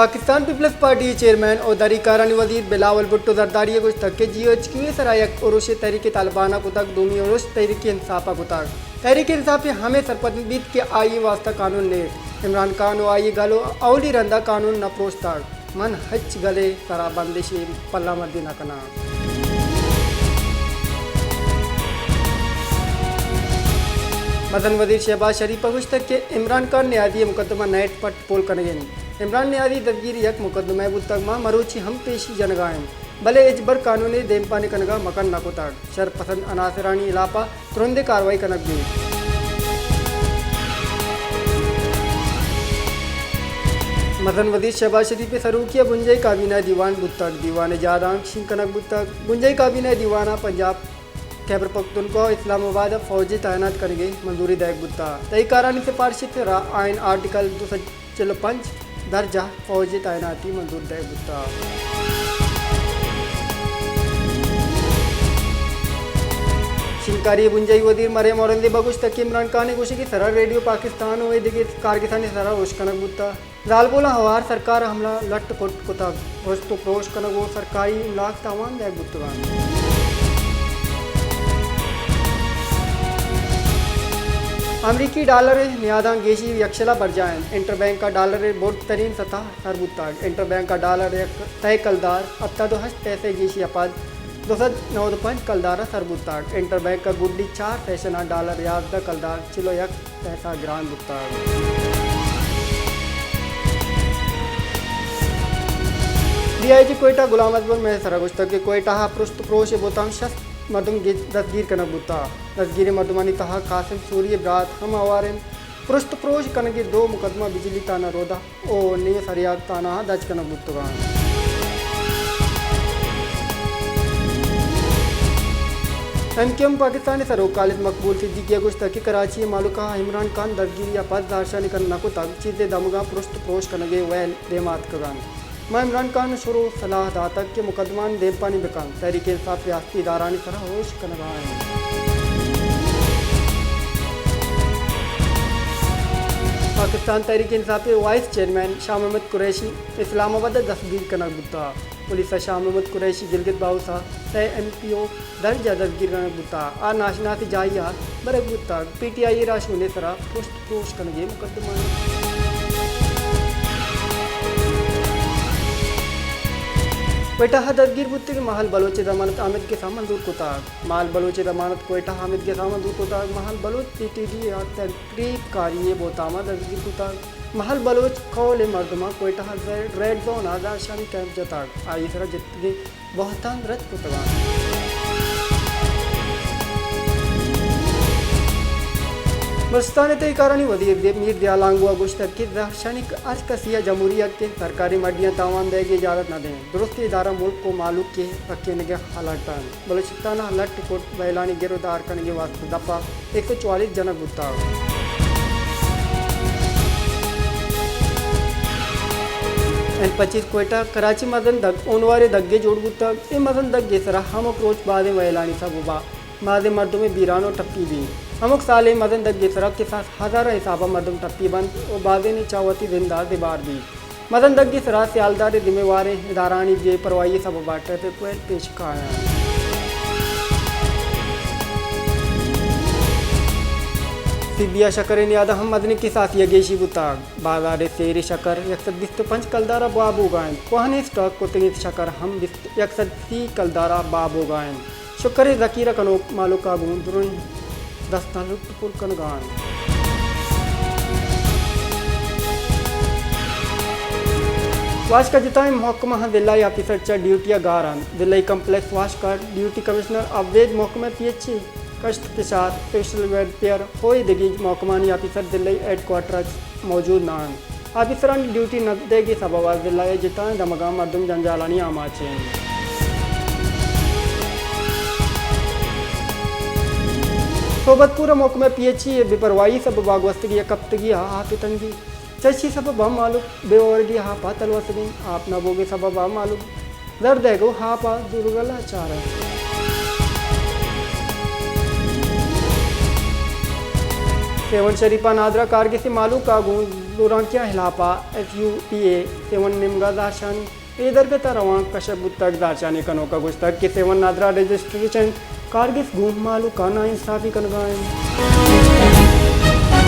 Pakistan Peoples party ءِ چیئرمین ءُ دری کارانی وزیر بلاول بھٹو زرداری ءَ گوشتگ کہ جی او ایچ کیو ءِ سرا یک اُرشے تحریک طالبان ءَ کتگ، دومی اُرش تحریک انصاف ءَ کتگ۔ تحریک انصاف ءَ ہمے سرپد بیت کہ آئی ءِ واستہ قانون نیست۔ عمران خان ءُ آئی ءِ گل ءَ اولی رند ءَ قانون نہ پروشتگ۔ من ہچ گل ءِ سرا بندش ءِ پلہ مردی نہ کناں۔ مزن وزیر شہباز شریف ءَ گوشتگ کہ عمران خان نیازی ءِ مقدمہ نیٹ پٹ پول کنگ ءَ انت۔ عمران نیازی دزگیری ءِ یک مقدمہ بوتگ، ما مروچی ہم پیشی جنگ ءَ ایں، بلے ہچبر قانون ءِ دیمپانی کنگ ءَ مکن نہ کتگ۔ شر پسند عناصرانی ہلاپ ءَ ترندیں کاروائی کنگ بیت۔ مزن وزیر شہباز شریف ءِ سروکی ءَ بنجاہی کابینہ ءِ دیوان بوتگ، دیوان ءِ جاہ دانکشی کنگ بوتگ۔ بنجاہی کابینہ ءِ دیوان ءَ پنجاب، خیبر پختونخوا ءُ اسلام آباد ءَ فوج ءِ تعینات کنگ ءِ منظوری دئیگ بوتگ۔ تہی کارانی سفارش ءِ سرا آئین آرٹیکل دو سد چل ءُ پنچ درجہ فوج ءِ تعیناتی منظور دئیگ بوتگ۔ شنگکاری ءِ بنجاہی وزیر مریم اورنگزیب ءَ گوشتگ کہ عمران خان ءِ گوشگ ءِ سرا ریڈیو پاکستان ءُ اے دگہ کارگسانی سرا اُرش کنگ بوتگ۔ زالبولاں ہوار سرکار ءِ حملہ لٹ کٹ کتگ، پرشت ءُ پروش کنگ ءُ سرکاری املاک تاوان دئیگ بوتگ انت۔ امریکی ڈالر ءِ نیاداں گیشی یکشل ءَ برجاہ انت۔ انٹر بینک ءَ ڈالر ءِ برز ترین سطح سر بوتگ۔ انٹر بینک ءَ ڈالر ءِ یک تہ ءِ کلدار ہپتاد ءُ ہشت پیسہ گیشی ءَ پد دو سد نود ءُ پنچ کلدار ءَ سر بوتگ۔ انٹر بینک ءَ گڈی چار سیشن ءَ ڈالر یازدہ کلدار چل ءُ یک پیسہ گران بوتگ۔ ڈی آئی جی کوئٹہ غلام اکبر میر ءِ سرا گوشتگ کہ کوئٹہ ءَ پرشت پروش ءِ بوتام شست مردم گچ دستگیر کنگ بوتگ۔ دستگیریں مردمانی تہا قاسم سوری ءِ برات ہم ہوار انت۔ پرشت پروش کنگ ءِ دو مقدمہ بجلی تھانہ رودا ءُ نیو سریاب تھانہ ءَ درج کنگ بوتگ انت۔ ایم کیو ایم پاکستان ءِ سروک خالد مقبول صدیقی ءَ گوشتگ کہ کراچی ءِ مھلوک ءَ عمران خان دزگیری ءَ پد زہرشانی کنگ نہ کتگ، چیزے دمگاں پرشت پروش کنگ ءِ ویل دیم ءَ آتکگ انت۔ ما عمران خان ءَ شر ءُ سلاہ داتگ کہ مقدمہانی دیمپانی بہ کنت۔ تحریک انصاف ریاستی ادارہانی سرا اُرش کنگ ءَ انت۔ پاکستان تحریک انصاف ءِ وائس چیئرمین شاہ محمد قریشی اسلام آباد ءَ دستگیر کنگ بوتگ۔ پولیس ءَ شاہ محمد قریشی گلگت بلوچستان ءِ ایم پی او درج ءَ دزگیر کنگ بوتگ۔ آ ناشناسی جاہے ءَ برگ بوتگ۔ پی ٹی آئی ءِ راہشونانی سرا پرشت پروش کنگ ءِ مقدمہ انت۔ کوئٹہ ءَ دزگیر بوتگیں ماہل بلوچ ءِ ضمانت حامد گس ءَ منظور کتگ۔ ماہل بلوچ ءِ ضمانت کوئٹہ ءَ حامد گس ءَ منظور کتگ۔ ماہل بلوچ سی ٹی ڈی ءِ تقریب کاری ءِ بہتام ءَ دزگیر بوتگ۔ ماہل بلوچ قول ءِ مردماں کوئٹہ ءِ ریڈ زون ءَ زہرشانی کیمپ جتگ۔ آئی ءِ سرا جتگیں بہتام رد کتگ انت۔ بلوچستان ءِ تہی کارانی وزیر میر ضیاء لانگو ءَ گوشتگ کہ زہرشانی ہر کسی ءَ جمہوری حق انت، سرکاری مڈیاں تاوان دئیگ ءِ اجازت نہ دنت۔ درستیں ادارہ ملک ءُ مہلوک ءِ رکینگ ءِ ہلاٹ انت۔ بلوچستان ءَ لٹ کٹ ویلانی گر ءُ دار کنگ ءِ واستہ دپا یک سد چوالیس جنگ بوتگ۔ این پچیس کوئٹہ کراچی مزن دگ اونوار ءِ دگے جوڑ بوتگ۔ اے مزن دگ ءِ سرا ہمک روچ بازیں ویلانی سبب ءَ بازیں مردم بیران ءُ ٹپی بیت۔ ہمک سال اے مزن دگ ءِ سرا کساس ہزاراں حساب ءَ مردم ٹپی بنت ءُ بازینے چہ وتی زند ءَ زبہر بیت۔ مزن دگ ءِ سرا سیالدار ءِ ذمہ واریں ادارہانی بے پرواہی ءِ سبب ءَ ٹریفک ویل پیش کاینت۔ سبی ءَ شکر ءِ نیاد ءَ ہم مزنیں کساسے ءِ گیشی بوتگ۔ بازار ءِ سیر ءِ شکر یک سد بیست ءُ پنچ کلدار ءَ بہا بوگ ءَ انت۔ کوہنیں اسٹاک کتگیں شکر ہم بیست، یک سد سی کلدار ءَ بہا بوگ ءَ انت۔ شکر ءِ ذخیرہ کنوک مہلوک ءَ گوں درائیں دستاں لٹ پل کنگ ءَ انت۔ واشک ءَ جتائیں محکمہاں ضلعی آفیسر چہ ڈیوٹی ءَ گار انت۔ ضلعی کمپلیکس واشک ءَ ڈیوٹی کمشنر ابید محکمہ پی ایچ ای، کشت کشار، سوشل ویلفیئر ءُ دگہ محکمہانی آفیسر ضلعی ہیڈ کوارٹر ءَ موجود نہ انت۔ آفیسرانی ڈیوٹی نہ دئیگ ءِ سبب ءَ ضلع ءِ جتائیں دمگاں مردم جنجالانی آماچ انت۔ صحبت پور ءِ محکمہ پی ایچ ای ءِ بے پرواہی ءِ سبب ءَ گوستگیں یک ہپتگے ءَ آپ ءِ تنگی، چہ ایشی ءِ سبب ءَ مہلوک بے وارگی ءِ آپ ءَ تلوسگ انت۔ آپ نہ بوگ ءِ سبب ءَ مہلوک زر دئیگ ءُ آپ ءَ زورگ ءَ لاچار انت۔ سیون شریف ءَ نادرا کارگس ءِ مھلوک ءَ گوں زورانکیاں ھلاپ ءَ ایف یو پی اے سیون نیمگ ءَ دھاشانی اے درگت ءَ روانک کشگ بوتگ۔ دھاشانی کنوک ءَ گوشتگ کہ سیون نادرا رجسٹریشن کارگس گوں مھلوک ءَ ناانصافی کنگ ءَ اِنت۔